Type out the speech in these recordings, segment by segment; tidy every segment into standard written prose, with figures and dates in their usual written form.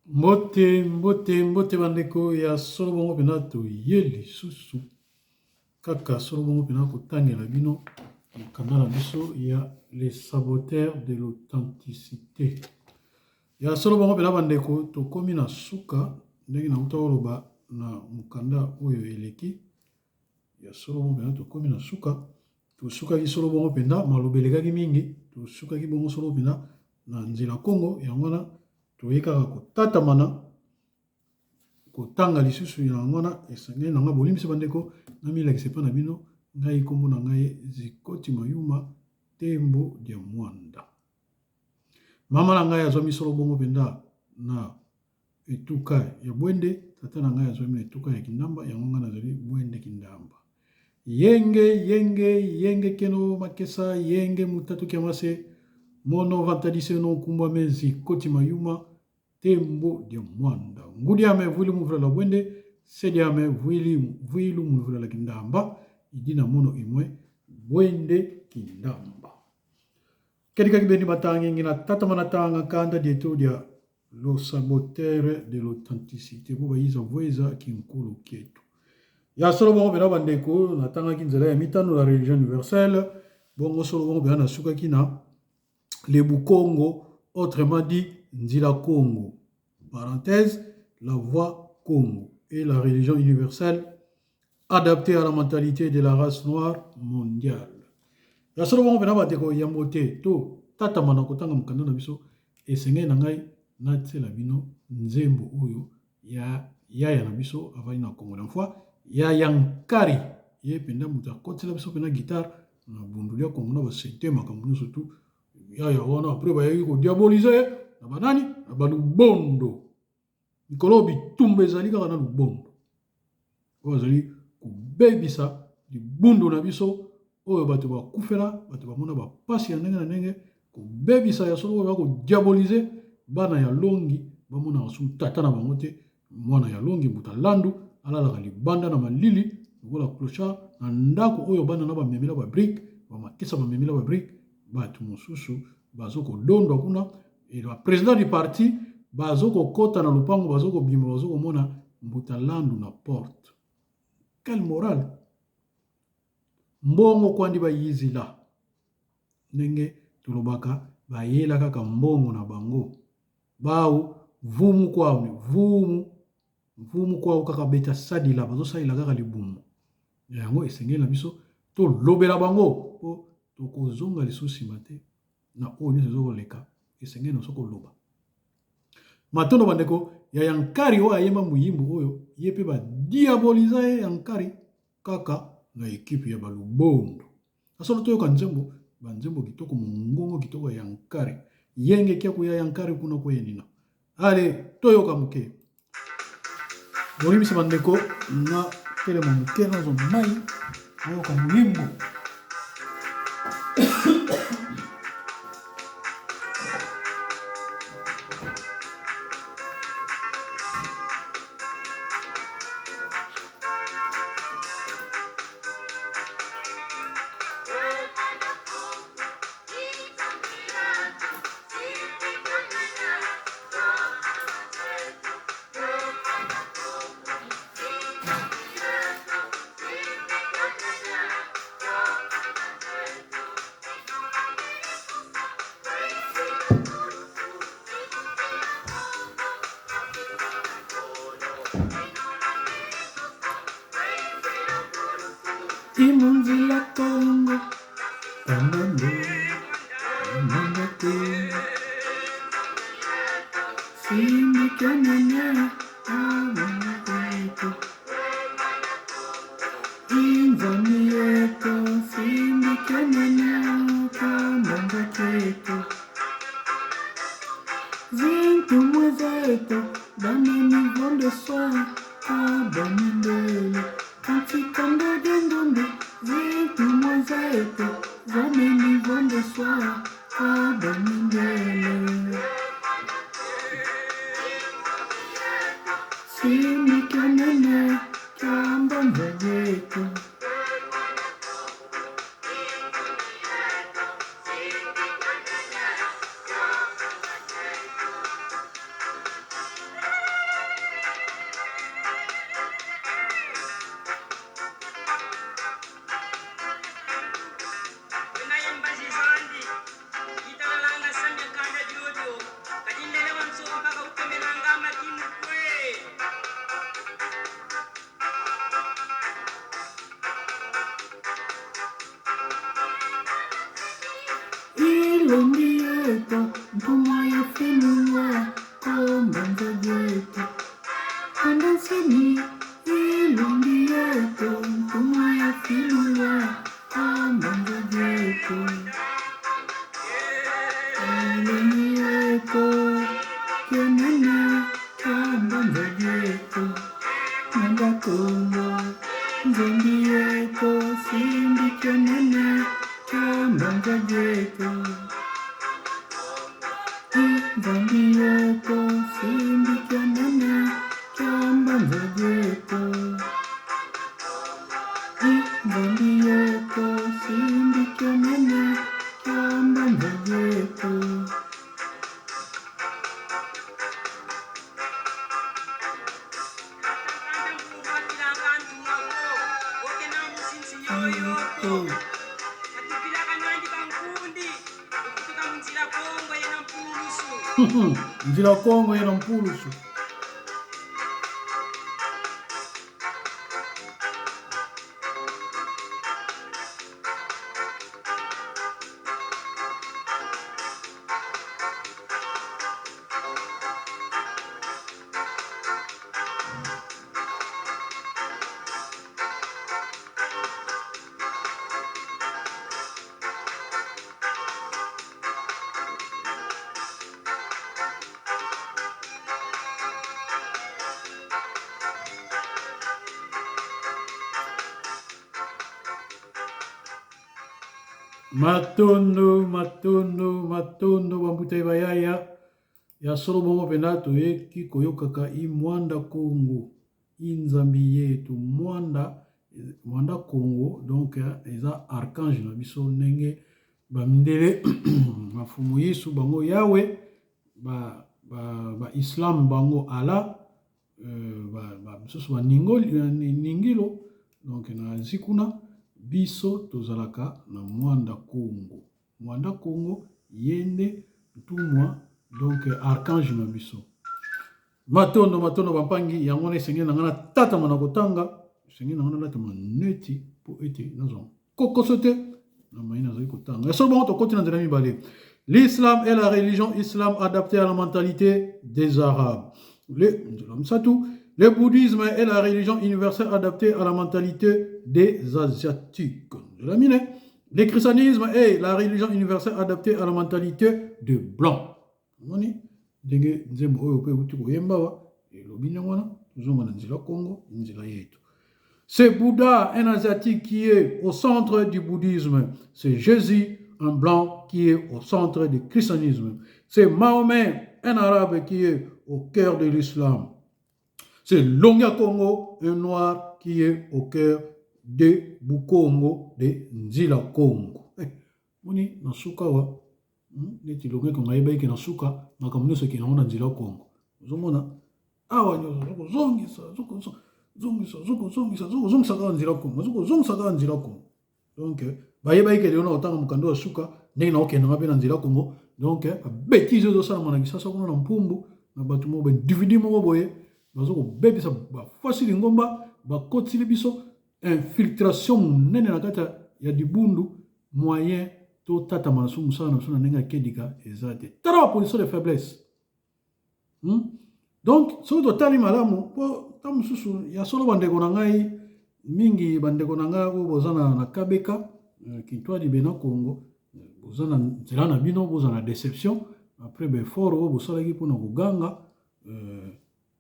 Mbote, mbote, mbote bandeko ya solo bongo mpena toye lisusu kaka solo bongo mpena kotangela bino mokanda na biso ya les saboteurs de l'authenticité. Ya solo bongo mpena bandeko, tokomi na suka ndenge nauta koloba na mokanda oyo eleki. Ya solo bongo mpena tokomi na suka, tosukaki solo bongo mpenza, maloba elekaki mingi, tosukaki bongo solo mpenza na nzela Kongo, yango wana toye kaka kotatamana kotanga lisusu yango wana esengeli na ngai bolimbisi bandeko namilakisa epai na bino ngai nkombo na ngai Zikoti Mayuma Tembo dia Mwanda. Mama na ngai azwami solo bongo mpenza na etuka ya Bwende, tata na ngai azwami na etuka ya Kindamba, yango ngai nazali Bwende Kindamba. Yenge yenge yenge keno makesa yenge mutatu kiamase mono vantadise no nkumbwa me Zikoti Mayuma Tembo dia Mwanda. Ngudiame vuilu muvula la Bwende, sediame vuili vuilu muluvula la Kindamba, idina mono imwe Bwende Kindamba. Kedika kibendi matangi ngina tata manatanga kanda dietu dia lo saboteur de l'authenticité po bayiza vueza kinkulu kietu. Ya solo bongo pena bandeko natangaki nzela ya mitano la religion universelle bongo solo bongo pena nasukaki na le Bukongo autrement dit Nzila Kongo parenthèse la voie Congo et la religion universelle adaptée à la mentalité de la race noire mondiale. Ya solo bongo pena bandeko yambo te to tatama na kotanga mokanda na biso esengeli na ngai natiela bino nzembo oyo ya yaya na biso avandi na Congo na fois ya Yankari ye mpenza moto akotela biso mpenza guitare na bunduli ya Congo na basete makambo nyonso tu yaya wana apres bayaki kodiabolize ye na banani na balubondo Mikolo oyo bitumba ezali kaka na lubondo oyo azali kobebisa libundu na biso oyo bato bakufela, bato bamona bapasi ya ndenge na ndenge, kobebisa ya solo oyo bakodiabolize bana ya longi bamonaka su tata na bango te. Mwana ya longi mbuta landu alalaka libanda na malili lokola clochard na ndako oyo bana na bamemela ba brique bamakesa bamemela ba brique bato mosusu bazo kodondwa kuna et ba president du parti bazo kokota na lopango bazo kobima bazo komona mbuta landu na porte. Quelle morale? Mbongo kwandi bayizila ndenge tolobaka bayela kaka mbongo na bango bau vumu kwau vumu vumu kwau kaka beta sadila bazosalela kaka libumu yango esengeli na biso tolobela bango po tokozonga lisusu nsima te na oyo nyonso ezo koleka esengeli na biso koloba. Matondo bandeko ya Yankari oyo ayemba muyimbu oyo ye pe ba diaboliza ye Yankari kaka na equipe ya ba Lubondo. Na solo toyoka nzembo ba nzembo kitoko mongongo kitoko ya Yankari. Yenge kiaku ya Yankari kuna kweyenina. Allez toyoka moke. Bolimbisa bandeko na telema moke nazwa mai nayoka moyembo. Imunzila Congo, Kanambe, Nzila Kongo ye na mpulusu. Matondo, matondo, matondo bambuta ye bayaya ya solo bongo mpenza toyeki koyokaka i mwanda Kongo i nzambi yetu mwanda mwanda Kongo donc eza archange na biso ndenge bamindele mafumu Yesu bango Yawe ba, ba, ba islam bango Allah euh, ba, misusu ba ningilo donc na Asie kuna biso tozalaka na mwanda Kongo mwanda Kongo ye nde ntumwa donc archange na biso matondo matondo bampangi yango wana esengeli na ngai natatama na kotanga esengeli na ngai nalatama neti mpo ete nazwa kokoso te na mai nazali kotanga ya solo bongo tokoti na nzela mibale. L'islam est la religion islam adaptée à la mentalité des Arabes. Le, nzela misato, le bouddhisme est la religion universelle adaptée à la mentalité des Asiatiques. Nzela mine, le christianisme est la religion universelle adaptée à la mentalité des Blancs. Omoni ndenge nzembo oyo mpe euti koyemba awa elobi ndenge wana, tozonga na nzela Congo, nzela yetu. C'est Bouddha, un Asiatique qui est au centre du bouddhisme. C'est Jésus, un blanc qui est au centre du christianisme. C'est Mahomet, un arabe qui est au cœur de l'islam. C'est Longa Congo, un noir qui est au cœur de Bukongo, de Nzila Congo. Eh, moni, na suka wa, neti Longa Congo ayebaki ke na suka makambo nyonso ekende yango na nzela Congo. Ozomona awa nyonso ozokozongisa, ozokozongisa, ozokozongisa, ozokozongisa kaka nzela Congo, ozokozongisa kaka nzela Congo. Donc bayebaki ke lelo na kotanga mokanda ya suka ndenge na okende nga mpe na nzela Congo. Donc babetise ezosalama na Kisasa kuna na Mpumbu na bato moko baindividu moko boye bazo kobebisa bafasi lingomba, bakotili biso infiltration monene na kati ya libundu moyen totatama na so mosala na biso na ndenge ya kedika eza te. Tala ba position de faiblesse. Donc soki totali malamu mpo ntango mosusu ya solo bandeko na ngai mingi, bandeko na ngai oyo boza na KBK Kintwadi Bena Congo, boza na nzela na bino, boza na déception après ba effort oyo bosalaki mpona koganga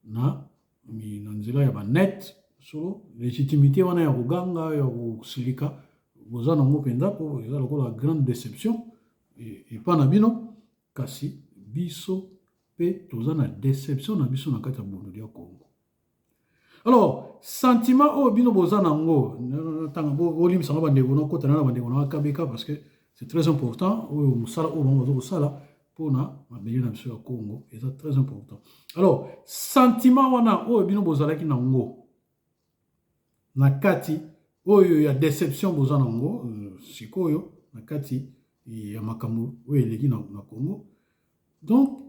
na nzela ya ba net. Solo légitimité wana ya koganga ya kosilika boza nango mpenza, mpo eza lokola grande déception epa na bino. Kasi biso mpe toza na déception na biso na kati ya Bundu ya Congo. Alors sentiment oyo bino boza nango, ntango bolimbisa nga bandeko nakota na bandeko na KBK parce que c'est très important oyo mosala oyo bango baza kosala mpona mabele na biso ya Congo eza très important. Alors sentiment wana oyo bino bozalaki nango na kati oyo ya déception boza nango sikoyo na kati ya makambo oyo eleki na Congo, donc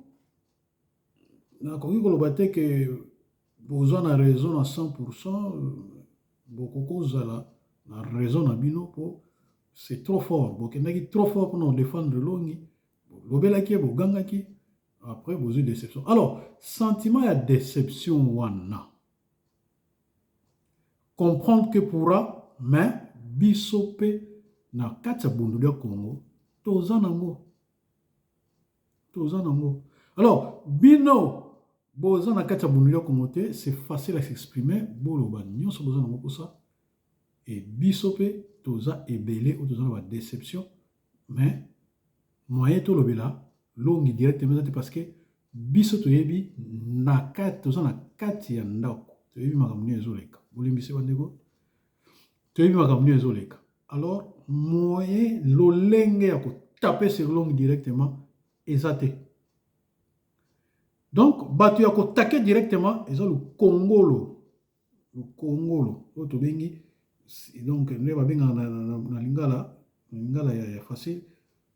nakoki koloba te ke boza na raison na 100%, bokoki kozala na raison na bino mpo c'est trop fort, bokendaki trop fort mpona kodefendre Elongi, bolobelaki ye, bogangaki, après bozwi déception. Alors sentiment ya déception wana, comprendre que pourra, mais biso mpe na kati ya Bundu ya Congo toza nango, toza nango. Alors bino boza na kati ya Bundu ya Congo te, c'est facile à s'exprimer, boloba nyonso boza nango mposa. E biso mpe toza ebele oyo toza na ba déception, mais moyen tolobela Longi directement eza te, parce que biso toyebi na kati, toza na kati ya ndako, toyebi makambo nini ezoleka. Bolimbisi bandeko, toyebi makambo nini ezoleka. Alors moyen lolenge ya kotape sur Longi directement eza te. Donc bato ya kotake directement eza lukongolo, lukongolo oyo tobengi Donc nde babengaka na lingala, na lingala ya facile,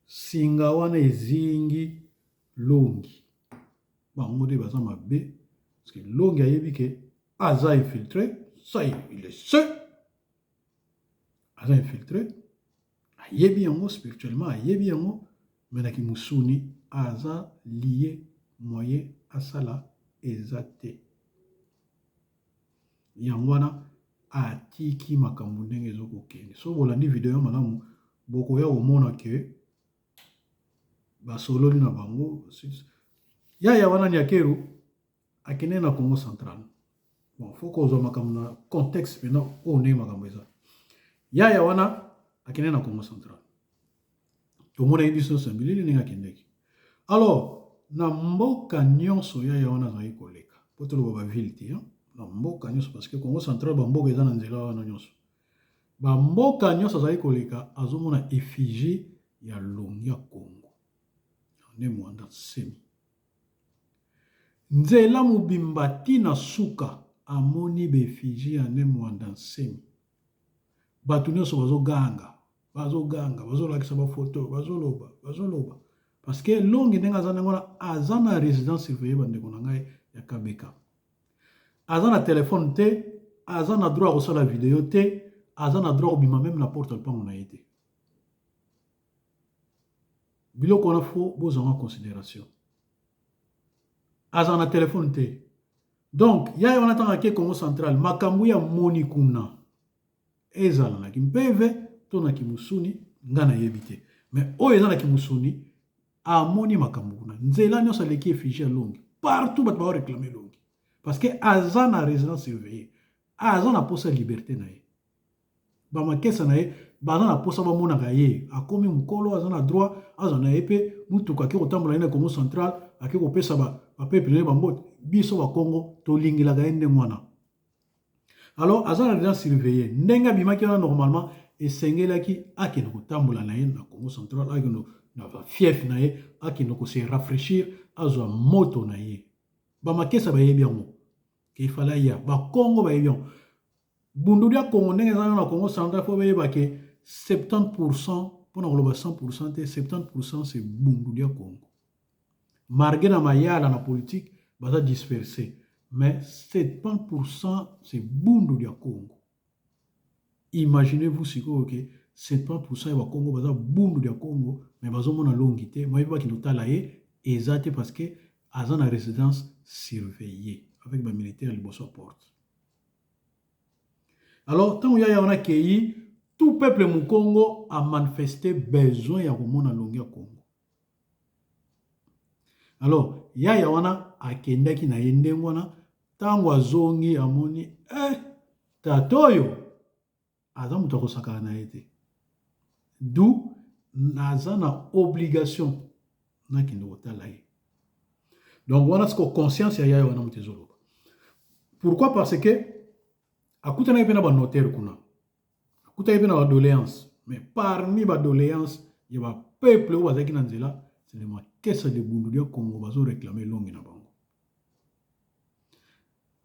singa wana ezingi Longi. Bango nde baza mabe parce que Longi ayebi ke aza infiltré, ça il le sait. Aza infiltré, ayebi yango spirituellement, ayebi yango, mais na kimusuni aza lié, moyen asala eza te. Yango wana atiki makambo ndenge ezokokende. Soki bolandi video malamu, bokoya komona ke basololi na bango. Yaya wana Nyakeru akende na Congo Central. Bon, faut kozwa makambo na contexte mpena oyo ndenge makambo eza. Yaya wana akende na Congo Central, tomonaki biso nyonso ya bilili ndenge akendeki. Alors na mboka nyonso yaya wana azalaki koleka, mpo toloba baville te, na mboka nyonso, parce que Congo Central bamboka eza na nzela wana nyonso, bamboka nyonso azalaki koleka, azomona effigie ya Longi ya Kongo nde Mwanda Nsemi. Nzela mobimba tina suka amoni baeffigie ya nde Mwanda Nsemi. Bato nyonso bazoganga, bazoganga, bazolakisa bafoto, bazoloba, bazoloba, parce que Longi ndenge aza ndenge wana, aza na résidence surveillée. Bandeko na ngai ya KBK, aza na telefone te, aza na droit ya kosala video te, aza na droit kobima même na porte lupango na ye te. Biloko wana faut bozwanga considération. Aza na telefone te. Donc yaya wana, ntango ake Congo Central, makambo ya moni kuna, ezala na kimpeve to na kimusuni, nga nayebi te, mais oyo eza na kimusuni, amoni makambo kuna. Nzela nyonso aleki, effigie ya Longi partout, bato baoréclamer Longi parce que aza na résidence surveillée, aza na posa liberté na ye. Bamakesa na ye baza na posa bamonaka ye. Akomi mokolo, aza na droit, aza na ye mpe mutuka, ake kotambola ye na Congo Central, ake kopesa bapeuple na ye bambote. Biso Bakongo tolingelaka ye ndenge wana. Alors aza na résidence surveillée. Ndenge abimaki wana, normalement esengelaki akende kotambola na ye na Congo Central, akende na bafief na ye, akende kose rafraîchir, azwa moto na ye. Bamakesa bayebi yango ke ifala ya Bakongo bayebi yango. Bundu ya Kongo ndenge eza na Congo Central, faut bayeba ke 70, mpona koloba 100 te, 70 c'est Bundu ya Kongo. Malgré na mayala na politique baza dispersé, mais 70 c'est Bundu ya Kongo. Imaginez-vous sikoyo ke 70 ya Bakongo baza Bundu ya Kongo, mais bazomona Longi te. Moyebi bakende kotala ye eza te, parce que aza na résidence surveillée avec bamilitaire liboso ya porte. Alors ntango yaya wana akei, tout peuple mokongo amanifeste besoin ya komona Longi ya Kongo. Alors yaya wana akendaki na ye ndenge wana. Ntango azongi, amoni tata oyo aza moto akosakana na ye te, du naza na obligation nakende kotala ye. Donc wana siko conscience ya yaya wana moto ezoloba. Pourquoi? Parce que akutanaki mpe na banotaire kuna, akutaki mpe na badoléance, mais parmi badoléance ya bapeuple oyo bazalaki na nzela, c'est le Makesa de Bundu dia Congo bazoréclamer Longi na bango.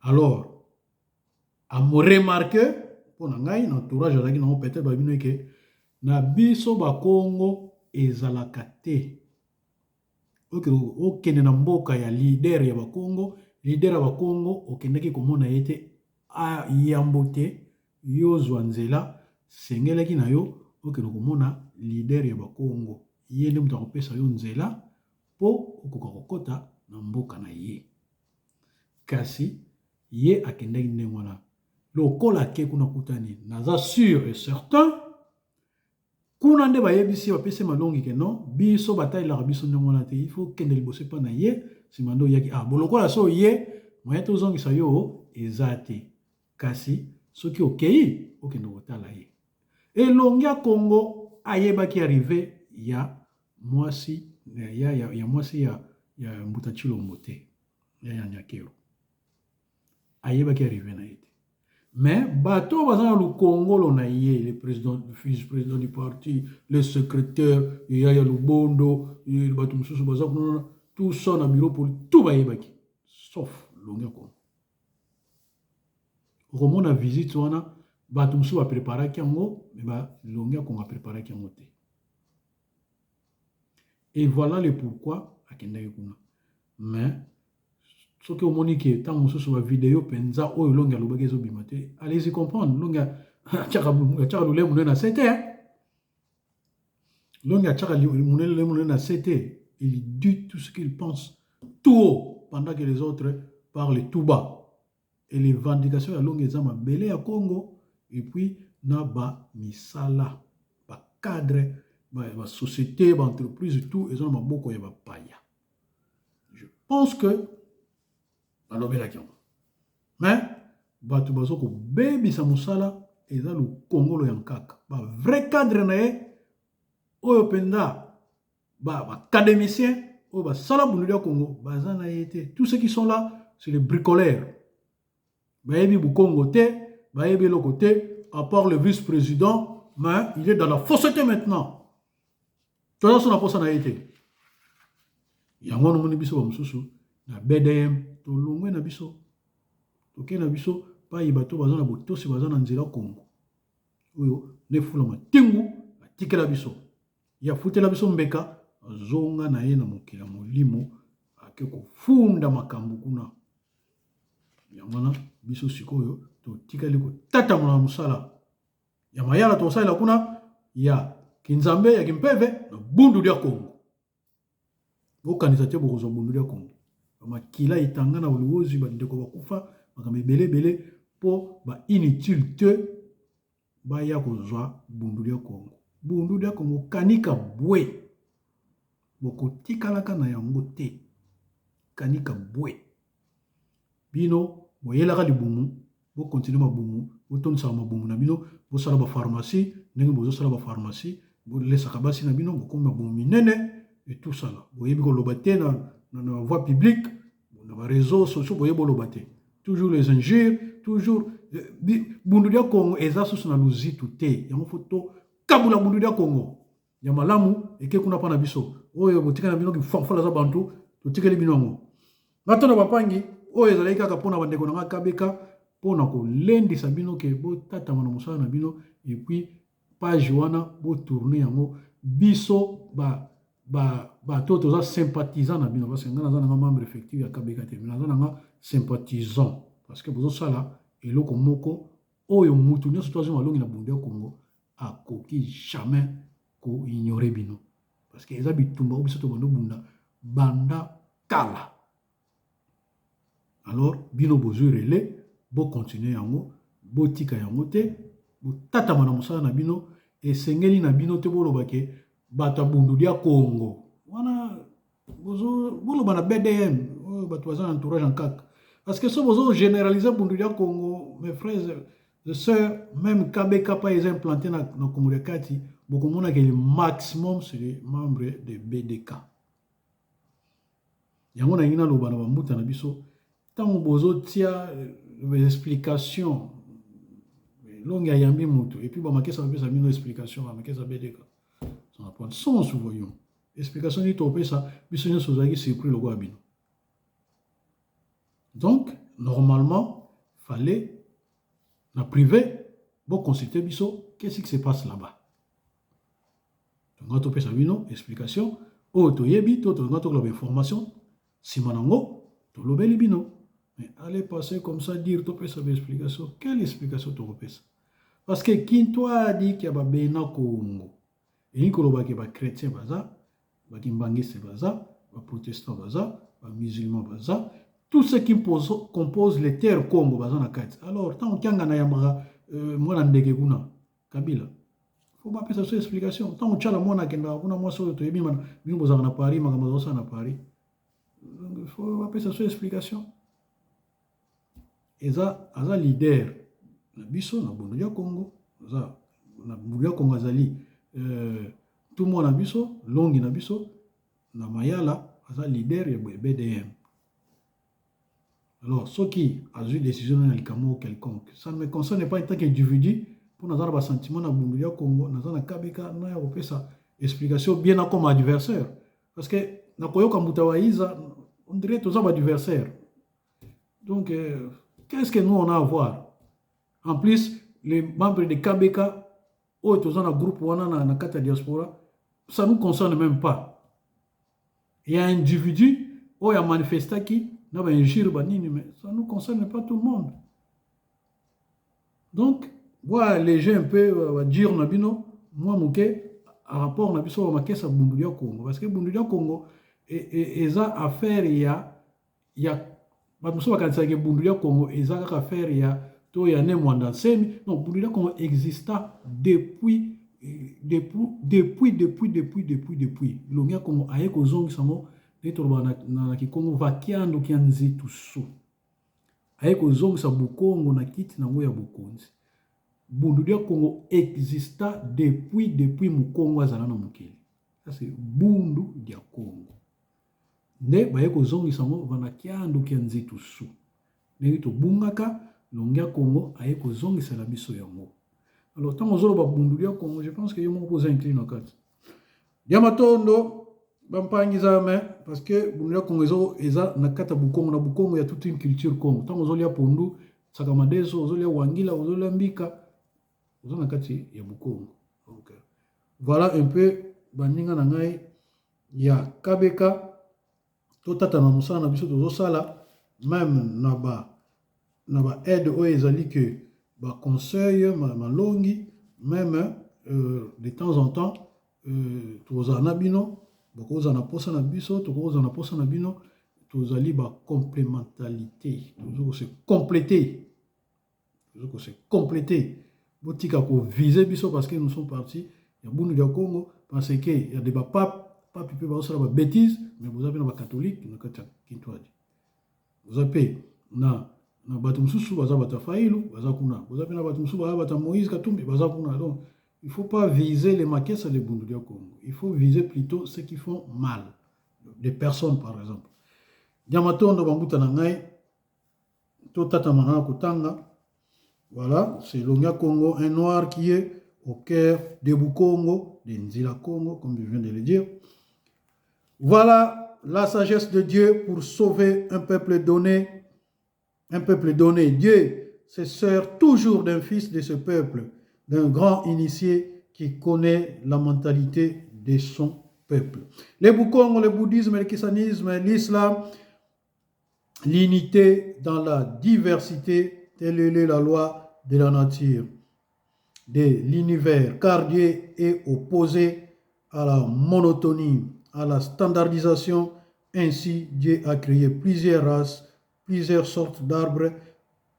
Alors amoremarquer, mpo na ngai, na entourage azalaki nango, peut-être babino eke na biso Bakongo ezalaka te okende na mboka ya leader ya Bakongo, leader ya Bakongo okendaki komona ye te, yambo te yo zwa nzela. Sengelaki na yo okende komona leader ya Bakongo, ye nde moto akopesa yo nzela mpo okoka kokɔta na mboka na ye. Kasi ye akendaki ndenge wana. Lokola ake kuna, kutani, naza sûr et certain, kuna nde bayebisi, bapesi malongi ke non, biso batalelaka biso ndenge wana te, il faut kende liboso epa na ye, nsima nde oyaki. Ah bo, lokola so oye, moyen tozongisa yo eza te, kasi soki okei, okende kotala ye. Elongi ya Kongo ayebaki arrivée ya mwasi ya mwasi ya Mbuta Tshilombo te, ya Nyakero, ayebaki arrivée na ye te. Mais bato oyo baza na lukongolo na ye, le président, vice président du parti, le secrétaire ya Lubondo, bato mosusu baza kuna, tout ça na bureau poli, tout bayebaki sauf Longi ya Kongo. Okomona visite wana. Bato mosusu bapreparaki yango, me balongi ya Kongo apreparaki yango te. Et voilà le pourquoi akendaki kuna. Mais soki omoni ke ntango mosusu bavideo mpenza oyo Longi alobaki ezobima te, allez-y comprendre. Longi atiaka lolemo na se te. Longi atiaka lolemo na se te. Il dit tout ce qu'il pense tout haut pendant que les autres parlent tout bas. Et les revendications ya Longi eza mabele ya Congo et puis na ba misala, ba cadre, ba société, ba entreprise, tout eza na maboko ya bapaya. Je pense que balobelaki yango, mais bato bazo kobebisa mosala eza lokongolo ya nkaka, ba vrai cadre na ye oyo mpenza ba académicien oyo basala Bundu ya Congo baza na ye te. Tous ceux qui sont là, c'est les bricoleurs. Bayebi Bukongo te, bayebi eloko te, à part le vice-président, mais il est dans la fausseté maintenant. Toza so na posa na ye te. Yango wana omoni biso bamosusu na BDM tolongwe na biso, tokei na biso pai bato baza na botosi, baza na nzela Kongo oyo nefula matingu atikela biso, ye afutela biso mbeka, azonga na ye na mokili ya molimo, ake kofunda makambo kuna. Yango wana biso sikoyo totikali kotatambola na mosala ya mayala tokosalela kuna ya kinzambe ya kimpeve na Bundu dia Kongo. Bokanisa te bokozwa Bundu dia Kongo. Bamakila etanga na Luozi, bandeko bakufa, makambo ebele ebele mpo ba inutile te baya kozwa Bundu dia Kongo. Bundu dia Kongo kanika bwe, bokotikalaka na yango te. Kanika bwe, bino boyelaka libumu, bokontinue mabumu, botondisaka mabumu na bino, bosala bapharmacie ndenge bozosala bapharmacie, bolesaka basi na bino, bokomi mabumu minene etusala. Boyebi koloba te na voie publique, na baréseaux sociaux boyebi oloba te, toujours les injures, toujours. Bundu dia Kongo eza susu na luzitu te. Yango fo tokabula Bundu dia Kongo ya malamu eke kuna mpa na biso oyo botika na bino kifanfala aza bantu, totikeli bino yango. Bato na bapangi oyo ezalaki kaka mpona bandeko na nga KBK, mpona kolendisa bino ke botatama na mosala na bino, et puis page wana botourne yango. Biso bato toza sympathisant na bino, parce que nga naza nanga membre effectif ya KBK te, mais naza nanga sympathisant, parce que bozosala eloko moko oyo mutu nyonso to azwi malongi na Bundu ya Congo akoki jamais koignore bino, parce que eza bitumba oyo biso tobanda obunda banda kala. Alors bino bozwi relais, bokontinue yango, botika yango te, botatama na mosala na bino. Esengeli na bino te boloba ke bato ya Bundu dia Kongo wana, boloba na BDM oyo bato baza na entourage en kaka, parce que so bozo généraliser Bundu dia Kongo, mes frères et sœurs, même KBK pa eza implanté na Kongo ya kati, bokomona ke le maximum, c'est les membres de BDK. Yango nalingi naloba na bambuta na biso, ntango bozotia explication, Longi ayambi moto et puis bamakesa bapesa bino explication, bamakesa BDK, ça n'a pas de sens. Voyons, explication nini topesa? Biso nyonso ozalaki surpris lokola bino. Donc normalement fallait na privé boconsulte biso, qu'est-ce qui se passe là-bas? Tonga topesa bino explication oyo toyebi to tolinga tokoloba information, nsima nango tolobeli bino. Mais allez passer comme ça, dire topesa baexplication, quelle explication tokopesa? Parce que kintwadi ya babena Kongo elingi koloba ke bachrétien baza, bakimbangiste baza, baprotestant baza, bamusulman baza, tout ce qui compose les terres Congo baza na kati. Alors ntango kianga na yambaka mwana ndeke kuna Kabila, fo bapesa so explication. Ntango Tiala mwana akendaka kuna, mwasi oyo toyebi bino bozalaka na Paris, makambo azosala na Paris, fo bapesa so explication. Eza aza leader na biso na Bundu ya Congo, aza na Bundu ya Congo, azali ntumwa na biso, longi na biso na mayala, aza leader ya BDM. Alors soki azwi décision na likambo quelconque, ça ne me concerne pas en tant qu'individu, mpo naza na basentiment na Bundu ya Congo, naza na KBK, naya kopesa explication bien comme adversaire, parce que nakoyoka mbuta waiza, on dirait toza baadversaire. Donc qu'est-ce que nous on a à voir en plus? les membres de KBK oyo toza na groupe wana na kati ya diaspora, ça nous concerne même pas. Il y a un individu oyo amanifestaki na bainjure banini, mais ça nous concerne pas tout le monde. Donc boalléger un peu badire na bino mwa moke rapport na biso bamakesa Bundu dia Congo, parce que Bundu dia Congo eza affaire ya bato mosusu bakanisaka Bundu dia Congo eza kaka affaire ya to ya Ne Mwanda Nsemi. Non, Bundu dia Congo exista depuis depuis depuis depuis depuis depuis depuis Longi ya Congo aye kozongisa yango. Ndenge tolobaka na Kikongo, vakiando kia nzitu su, aye kozongisa Bukongo na kiti nango ya bokonzi. Bundu dia Congo exista depuis depuis Mokongo azala na mokili. Ça, c'est Bundu dia Congo nde baye kozongisa yango vana kiandu kia nzitu su. Ndenge tobungaka, Longi ya Congo aye kozongisela biso yango. Alors, ntango ozoloba Bundu dia Congo, je pense que yo moko mpo oza inclus na kati dia matondo bampangizame, parce que Bundu ya Congo eza na kati ya Bukongo. Na Bukongo ya toute une culture Congo. Ntango ozolia pondu, saka madeso, ozolia wangila, ozolia mbika, oza na kati ya Bukongo. Donc voilà un peu, baninga na ngai ya KBK, totata na mosala na biso tozosala, même na ba aide oyo ezali ke baconseil malongi, même de temps en temps tozala na bino. Bokozala na posa na biso, tokozala na posa na bino. Tozali bacomplémentarité, tozo kose compléter, tozo kose compléter. Botika koviser biso parce que nous sommes partis ya Bundu ya Congo, parce que ya de bapape pape mpe bazosala babêtise, mais boza mpe na bacatholique na kati ya Kintwadi, boza mpe na bato mosusu baza bato ya Fayulu, baza kuna, boza mpe na bato mosusu baza bato ya Moïse Katumbi, baza kuna. Donc il faut pas viser les Makesa de Bundu dia Congo, il faut viser plutôt ceux qui font mal, des personnes par exemple. Diamatondo bambuta na ngai, totatama na kotanga. Voilà, c'est Longia Congo, un noir qui est au cœur de Bukongo, de Nzila Congo, comme je viens de le dire. Voilà la sagesse de Dieu pour sauver un peuple donné, un peuple donné. Dieu se sert toujours d'un fils de ce peuple, d'un grand initié qui connaît la mentalité de son peuple. Les Bukongo, le bouddhisme, le christianisme, l'islam, l'unité dans la diversité, telle est la loi de la nature, de l'univers, car Dieu est opposé à la monotonie, à la standardisation. Ainsi, Dieu a créé plusieurs races, plusieurs sortes d'arbres,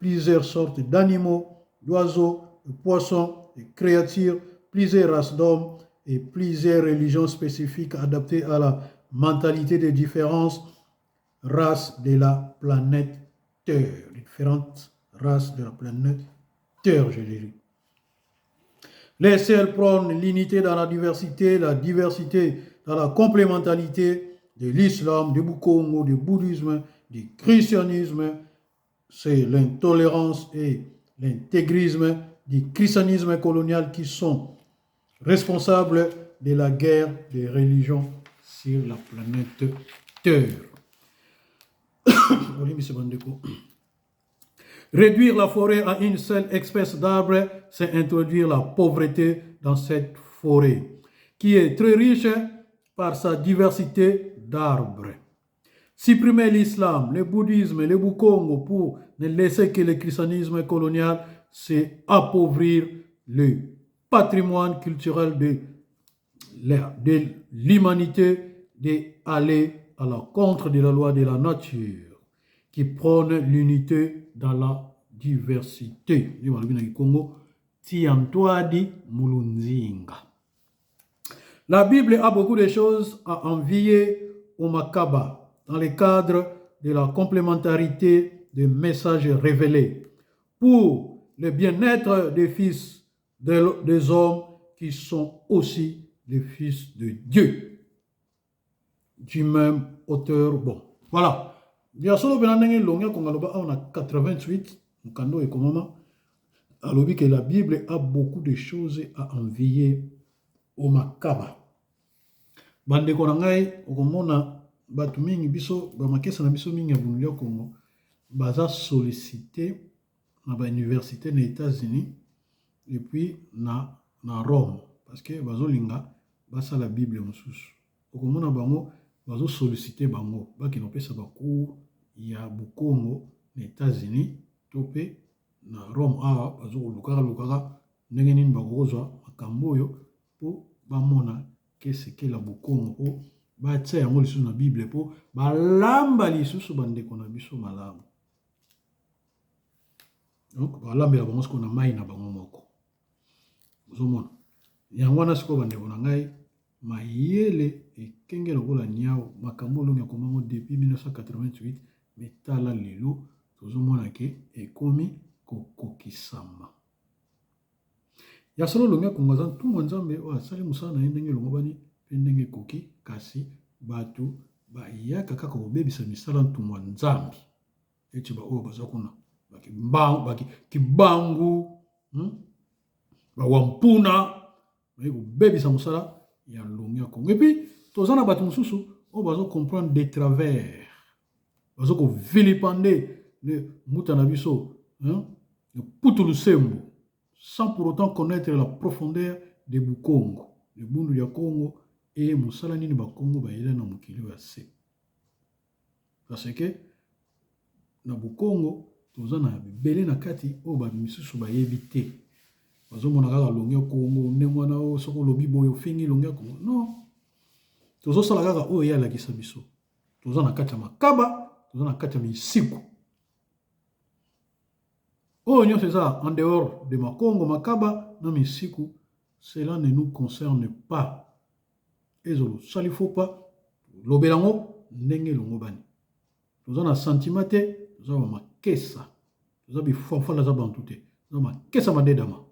plusieurs sortes d'animaux, d'oiseaux, de poissons, de créatures, plusieurs races d'hommes et plusieurs religions spécifiques adaptées à la mentalité des différentes races de la planète Terre. Différentes races de la planète Terre, je dirais. Les ciels prônent l'unité dans la diversité, la diversité dans la complémentarité de l'islam, du Bukongo, du bouddhisme, du christianisme. C'est l'intolérance et l'intégrisme du christianisme colonial qui sont responsables de la guerre des religions sur la planète Terre. Réduire la forêt à une seule espèce d'arbre, c'est introduire la pauvreté dans cette forêt, qui est très riche par sa diversité d'arbres. Supprimer l'islam, le bouddhisme, le Bukongo pour ne laisser que le christianisme colonial, c'est appauvrir le patrimoine culturel de l'humanité, d'aller à la contre de la loi de la nature qui prône l'unité dans la diversité. Congo, Tiantwadi Mulunzinga. La Bible a beaucoup de choses à envier au Makaba dans le cadre de la complémentarité des messages révélés pour le bien-être des fils des hommes qui sont aussi les fils de Dieu, du même auteur. Bon, voilà. Ya solo mpena ndenge elongi akonga aloba awa na 88 mokanda oyo ekomama, alobi que la Bible a beaucoup de choses à envier au Makaba. Bandeko na ngai, okomona bato mingi, biso bamakesa na biso mingi ya Bundu ya Congo baza sollicité na bauniversité na États-Unis. et puis na, na Rome parce que bazolinga basala Bible mosusu. Okomona bango bazo solliciter bango bakende kopesa ba cours ya Bukongo na Etats-Unis to pe na Rome awa bazo kolukaka lukaka ndenge nini bakokozwa makambo oyo po bamona kesekela Bukongo po batia yango lisusu na Bible po balamba lisusu bandeko na biso malamu. Donc balambela bango sikoyo na mai na bango moko. Ozomona yango wana sikoyo bandeko na ngai mayele ekenge lokola niau makambo olongi akoma yango depuis 1988 me tala lelo tozomona ke ekomi kokokisama. Ya solo olongi akongo aza ntumwa Nzambe oyo asali mosala na ye ndenge elongobani mpe ndenge ekoki, kasi bato bayaka kaka kobebisa misala ntumwa Nzambe. Eti ba oyo baza kuna kibangu Bawampuna baye kobebisa mosala ya longi ya Congo. Et puis toza na bato mosusu oyo bazo comprendre de travers, bazo ko vilipender le mbuta na biso hein, le Putu Lusembo sans pour autant connaître la profondeur de Bukongo, le Bundu ya Congo et mosala nini ba Kongo bayela na mokili oyo ya se. Parce que na Bukongo toza na bibele na kati oyo ba misusu bayebi te. Bazomona kaka longe Kongo ndenge wana oyo soki olobi boye ofingi longe Kongo. Non. Tozosala kaka oyo ye alakisa biso. Toza na kati ya makaba, toza na kati ya misiku. Oyo nyonso eza en dehors de Makongo, makaba na misiku, cela ne nous concerne pas. Ezolo sali faut pas lobela ngo ndenge elongobani. Toza na sentiment te, toza ba makesa. Toza bifanfala za bantu te. Toza makesa madedama.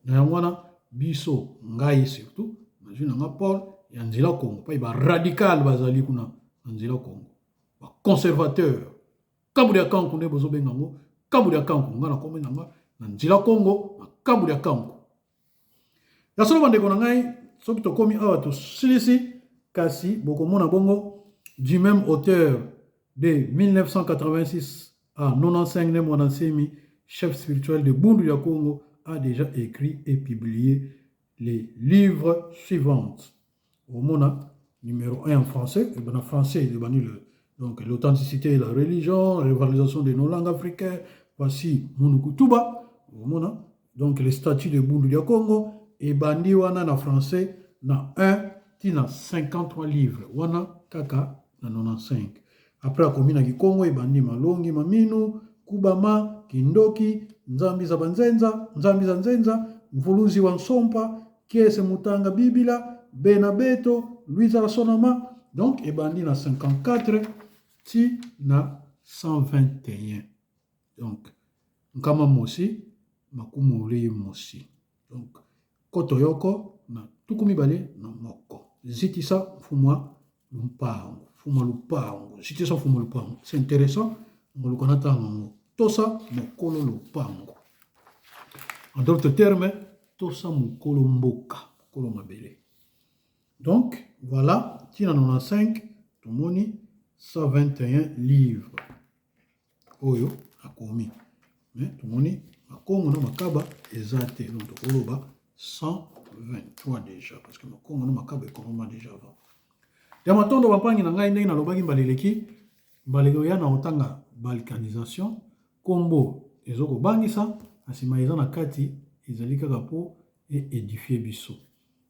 Na yango wana biso ngai surtout nazwi na nga Paul ya nzela Congo pai ba radical bazali kuna na nzela Congo. Ba conservateur Kambu ya kanku nde bozobenga yango kambu ya kanku nga nakomi na nga na nzela Congo na kambu ya kanku. Ya solo bandeko na ngai, soki tokomi awa tosilisi, kasi bokomona bongo du même auteur de 1986 à 95 Ne Muanda Nsemi, chef spirituel de Bundu ya Congo, a déjà écrit et publié les livres suivants. Omona numéro 1 en français, et ben en français, ebandi le donc l'authenticité et la religion, la rivalisation de nos langues africaines, voici Munukutuba, omona donc le statut de Bundu ya Congo ebandi wana na français na 1 ti na 53 livres wana kaka na 95 après akomi na kikongo ebandi malongi maminu kubama kindoki nzambi za banzenza nzambi za nzenza mvuluzi wa nsompa kiese mutanga bibila bena beto luiza la sonama donc ebandi na 54 ti na 121 donc nkama mosi makumu olei mosi donc koto yoko na 21 zitisa mfumwa lumpangu mfumwa lupangu zitisa mfumwa lupangu c'est intéressant ngoluka na tanga yango tosa mokolo lupangu en d'autres termes tosa mokolo mboka mokolo mabele donc voilà ntina 95 tomoni 121 livres oyo akomi mais tomoni makongo na makaba eza te donc tokoloba 123 déjà parce que makongo na makaba ekomama déjà avant ya matondo bampangi na ngai ndenge nalobaki mbala eleki mbala ekoya na kotanga balkanisation nkombo ezokobangisa na nsima eza na kati ezali kaka mpo eedifie biso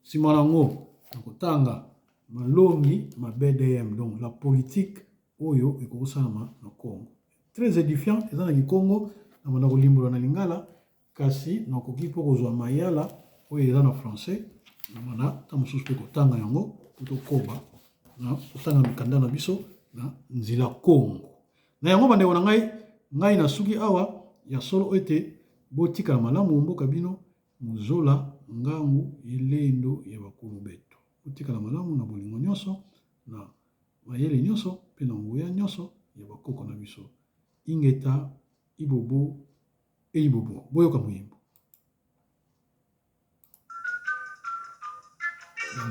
nsima na yango nakotanga malongi ma BDM donc la politique oyo ekokosalama na Congo. Très edifiant, eza na kikongo, na banda kolimbola na lingala, kasi nakoki mpo kozwa mayala oyo eza na français, na banda ta mosusu mpe kotanga yango mpo tokoba na kotanga mikanda na biso na nzela Congo. Na yango bandeko na ngai, ngai nasuki awa ya solo ete botikala malamu mboka bino mozola ngangu elendo ya bakulu betu. Botikala malamu na bolingo nyonso na mayele nyonso mpe na nguya nyonso ya bakoko na biso. Ingeta, ibobo e ibobo. Boyoka moyembo.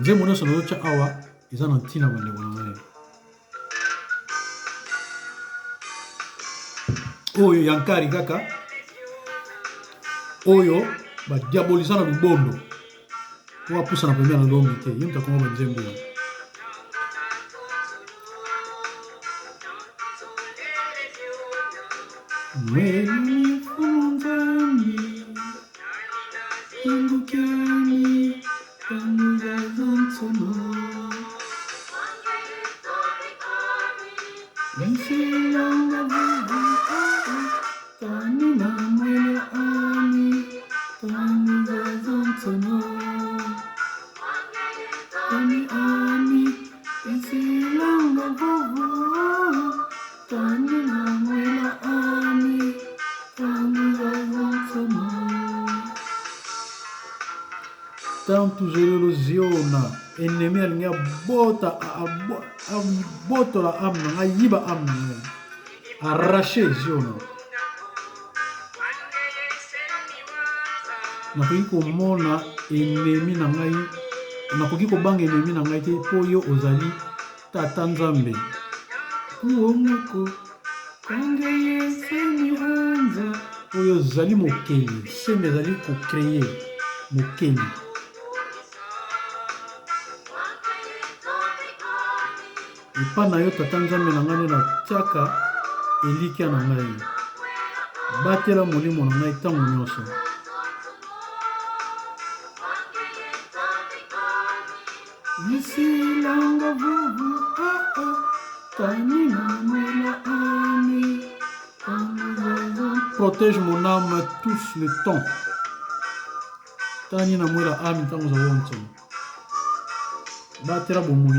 Nzembo nyonso nazotya awa eza na ntina bandeko na ngai. Oyo ya nkari kaka oyo. Badiabolisa na lubondo po apusana pembeni na longi te. Ye moto akoma banzembo oyo. Tantu zelelo ziona ennemi alingi abota abotola ame na ngai, ayiba ame na ngai, arrache ziona. Nakoki komona ennemi na ngai, nakoki kobanga ennemi na ngai te, mpo yo ozali Tata Nzambe. Oyo ozali mokeli, semi ezali ko creer, mokeli. Epa na yo Tata Nzambe na ngai nde natiaka elikya na ngai. Batela molimo na ngai ntango nyonso. Protège mon âme tous le temps. Tani na mwela âme ntango ozali nsomo. Batela bomoi.